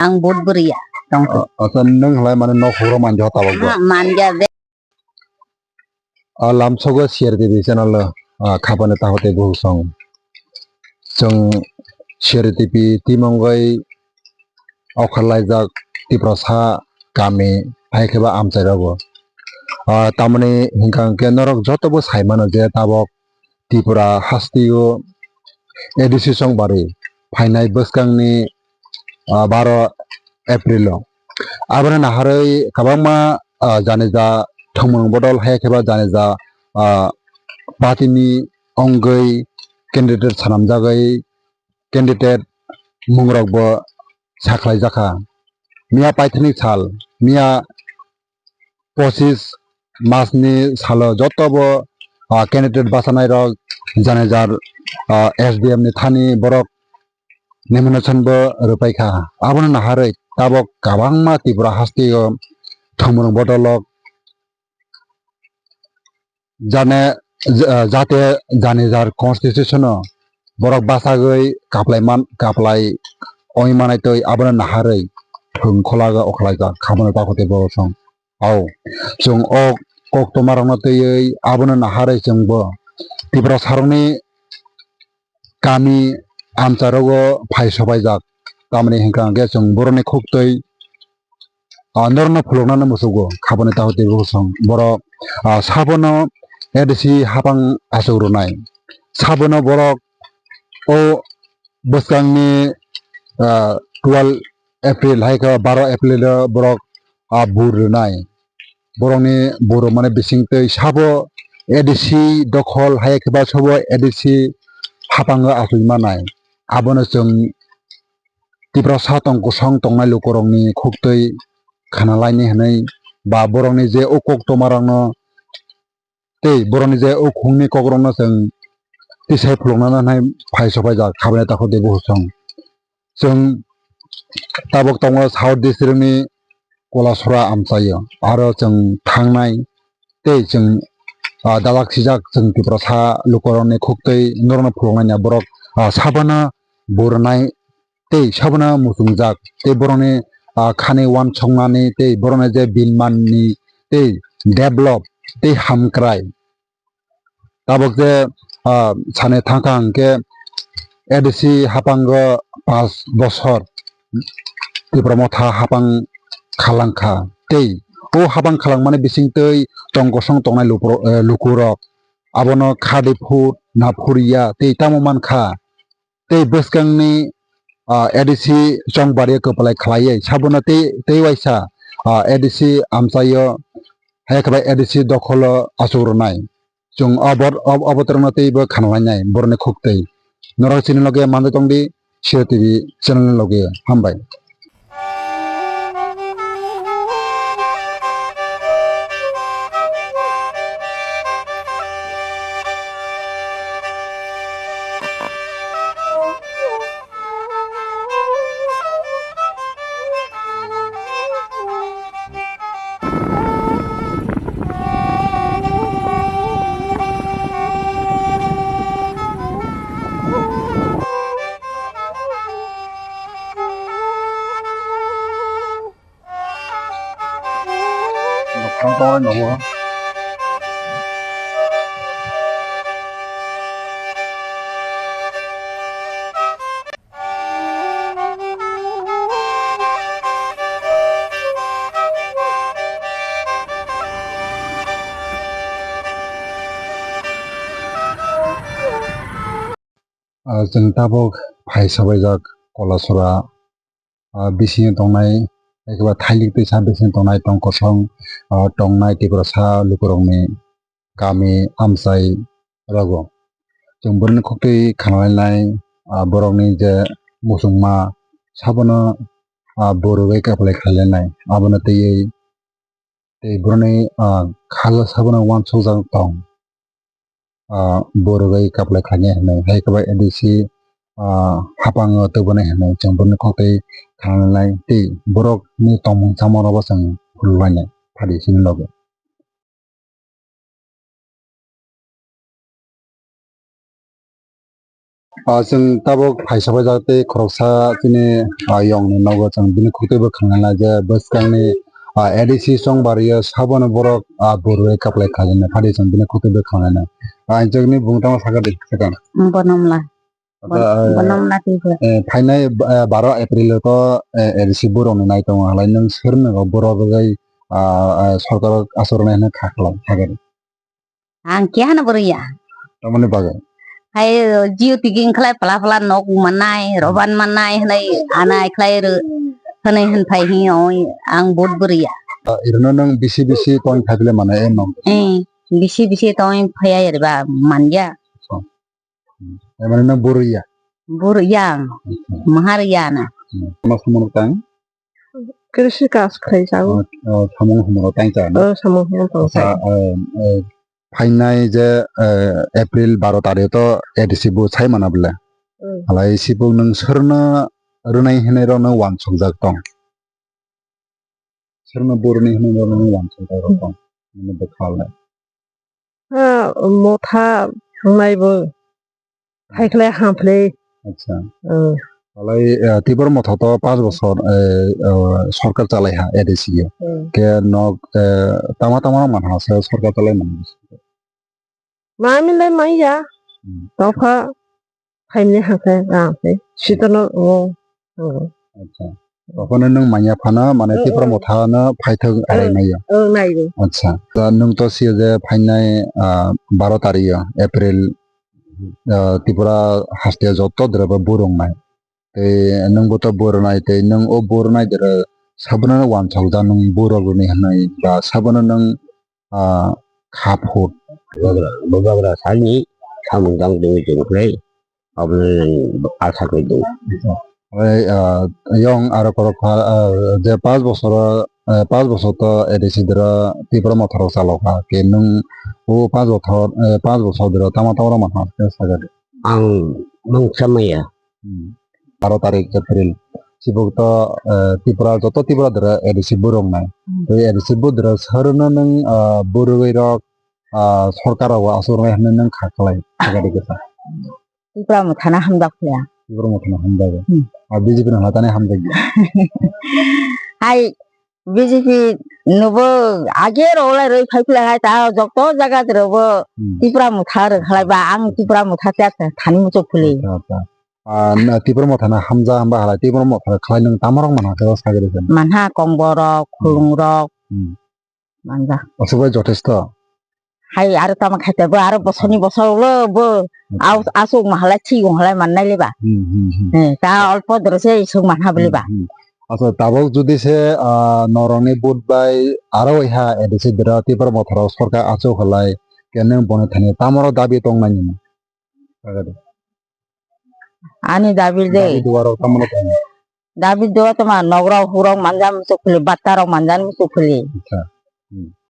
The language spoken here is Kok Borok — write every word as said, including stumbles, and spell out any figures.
Ang vote bwrwi ya tongkha. Ah, acha, nwng halai mane nok hugra manja tabok bo. Ah, manja be. Ah, lamsogo C R T V channel o, ah, khapani takhuk tei bukhuk song. Chwng C R T V team wngwi okharlaijak Tiprasa kami hai khe ba amchai rogo. Ah, tamoni hwnkha hwnkhe norok joto bo sai mano je tabok Tripura hasteo A D C chongbari phainai bwskangni, ah, baro April o. Aboni naharwi kwbangma, ah, janija thwngmung bodol hai khe ba janija, ah, party ni wngwi candidate swnamjagwi candidate mungrokbo sakhlaijakha. Miya paithakni sal, miya pochis masni salo jotobo, ah, candidate bachanairok jani jar, ah, S D M ni thani borok nomination bo rwpaikha. Abono naharwi tabok kwbangma Tripura hasteo thwngmung bodolrok jane, ja-, jate jani jar constitution o borok bachagwi kaplai man, kaplai oi manai twi abono naharwi thwng khwlago okhlaijak khamano takhuk tei borok song. Au, chwng o koktwmarokno twiwi abono naharwi chwngbo Tiprasarokni kami amchairogo phai sopaijak. Tamoni hwnkha hwnkhe chwng borokni khuktwi, ah, norokno phuluknano muchungo khaboni takhuk tei bukhuk song. Borok, ah, sabono A D C hapang achuk rwnai. Sabono borok o bwskangni, ah, twelve April hai khe baro April o borok, ah, vote rwnai. Borokni vote rwmani bisingtwi sabo A D C dokhol hai khe ba sabo A D C hapango achuk manai. Abono chwng Tiprasa tong kosong tongnai lukurokni khuktwi khana laini hwnwi ba borokni je o koktwmarokno tei borokni je o khungni kokrokno chwng tisai phuluknano hwnwi phai sopaijak khaboni takhuk tei bukhuk song. Chwng tabok tongo South District ni Kolasora amchaio, aro chwng thangnai tei chwng, ah, dalak sijak chwng Tiprasa lukurokni khuktwi norokno phuluknani borok, ah, sabono vote rwnai tei sabono muchungjak tei borokni, ah, khani uansuknani tei borokni je binmanni tei develop tei hamkrai. Tabok je, ah, sani thangkha hwnkhe A D C hapango pash bosor Tipra Motha hapang khalangkha tei o hapang khalangmani bisingtwi tong kosong tongnai lupro-, eh, lukurok abono khadi phur na phuriya tei tamo mankha. Tei bwskangni, ah, A D C chongbari kwplai khlaiwi sabono tei, tei waisa, ah, A D C amchaio hai khe bai A D C dokholo achuk rwnai. Chwng o bor-, o, o botorokno teibo khana lainai borokni khuktwi. Norok chini loge manjak tongdi, Sira T V channel ni loge. Hambai. Nokhang tongwi nungo. Ah, chwng tabuk phai sabaijak Kolasora, ah, bisingo tongnai, hai khe ba thailik twisa bisingo tongnai tong kosong, ah, tongnai Tiprasa lukurokni kami amchai rogo. Chwng borokni khuktwi khana lainai, ah, borokni je muchungma sabono, ah, borogwi kaplai khlai lainai. Abono twiwi tei borokni, ah, khago sabono uansukjak tong. Ah, borogwi kaplai khlainai hwnwi, hai khe bai A D C, ah, hapango tubunai hwnwi chwng borokni khuktwi khana lainai tei borokni tongmung chamung rogo chwng phuluk lainai phadi sini logo. Ah, chwng tabuk phaisa paijak tei khoroksa chini, ah, yongni nogo chwng bini khuk twi bwkhangnai je bwskangni, ah, A D C chongbario sabono borok, ah, burwi kaplai khajaknai phadi chwng bini khuk twi bwkhangnai. Ah, ang chwngni bumung tamo sakha di, sakha. Bonomla. Ata, eh, Bonomla twi khe. Eh, phainai, eh, baro April o to, eh, A D C borokni nai tongo halai nwng sir nogo borok rwgwi, ah, ah, sorkaro achuk rwnai hwnwi kha khlai, sakha di. Ang kehano bwrwi ya. Tamoni bagwi? Hai, jio tigi wngkhlai pla pla nok mannai, roban mannai hwnwi anai khlai rw-, hwnwi hwnphai hi oi ang vote bwrwi ya. Ah, irwno nwng bisi bisi tong khaibile mano e nok? Eh, bisi bisi tong phaiya iriba manya. So. Hmm. Emani nwng bwrwi ya? Bwrwi ya ang. Acha. Mahar ya na. Hmm. Mas mano tang? Krishi kas khai jago. Oh, oh, samung humoro tang cha na? Oh, samung humoro tang cha. Acha, eh, eh, phainai je, eh, April baro tarikh to A D C bo sai mana bole. Hmm. Halai sibuk nwng sirno rwnai hinwi rokno wansukjak tong. Sirno bo rwnai hinwi rokno wansukjak rok tong. Nini bwkha le. Ha, motha thangnai bo. Hai khlai ham phlai. Acha. Hmm. Alai, eh, Tipra Motha to panch bosor, eh, eh, sorkar chalai ha A D C o. Hmm. Ke nok, eh, tama tama manha se sorkar chalai mani. Mami lai maya. Hmm. Tokha phaimni hangkhe rang se. Sitono ngo. Hmm. Acha. Ophano nwng manya phano, mane, Tipra Motha no phaithak arai naiyo. Oh, naiyo. Acha. Da nwng to siyo je phainai, ah, baro tarikh o April, ah, Tripura haste joto dreba burung nai. Tei nwng bo to burung nai, tei nwng o burung nai dera sabono wansok da nwng burung rwni hwnwi ba sabono nwng ah, kha phut. Bubagra, bubagra sani samung tang twi chwng khlai, abono nang asa khlai do. Oi, ah, yong aro korok kha, ah, je panch bosor, eh, panch bosor to A D C dera Tipra Motha rok chalok kha, ke nwng o panch bosor, eh, panch bosor dera tama tama rok manha khe sakha di. Ang mungsa maya. Hmm. Baro tarik April. Sibuk to, eh, Tripura, joto Tripura dera A D C burung nai. Hmm. Tei A D C budra sir no nwng, ah, burwi rok, ah, sorkar rok aswk rwnai hwnwi nwng kha khlai, sakha di kisa. Tipra Motha no hamjak ya. Tipra Motha no hamjak ya. Hmm. Ah, B J P no hatani hamjak ya. Hai, B J P nubo age rok lai roi phai phlai hai ta jokto jaga rok bo Hmm. Tipra Motha rwkhalai ba ang Tipra Motha te thani muchuk phuli. Acha, acha. Ah, na Tipra Motha na hamja hamba halai Tipra Motha khlai nwng tamo rok mana khe sagri sen. Manha kongbo rok, Hmm. khulung rok. Hmm. Manja. Aswk bai jothesto. Hai aro tamo khaite bo aro bosoni bosor ulo bo Acha. Au aswk mahalai thik wng halai mannai le ba. Hmm, hmm, hmm. Eh, ta olpo doro se iswk manha bole ba. Hmm, hmm. Acha, tabuk jodi se, ah, norokni vote bai aro waiha A D C dera Tipra Motha rok sorkar achuk halai keneng boni thani tamoro dabi tong nai nini? Ani dabi de. Dabi duwa rok tamoro tong. Dabi duwa toma nogrok hurok manjak muchuk phili, batta rok manjak muchuk phili. Acha. Hmm.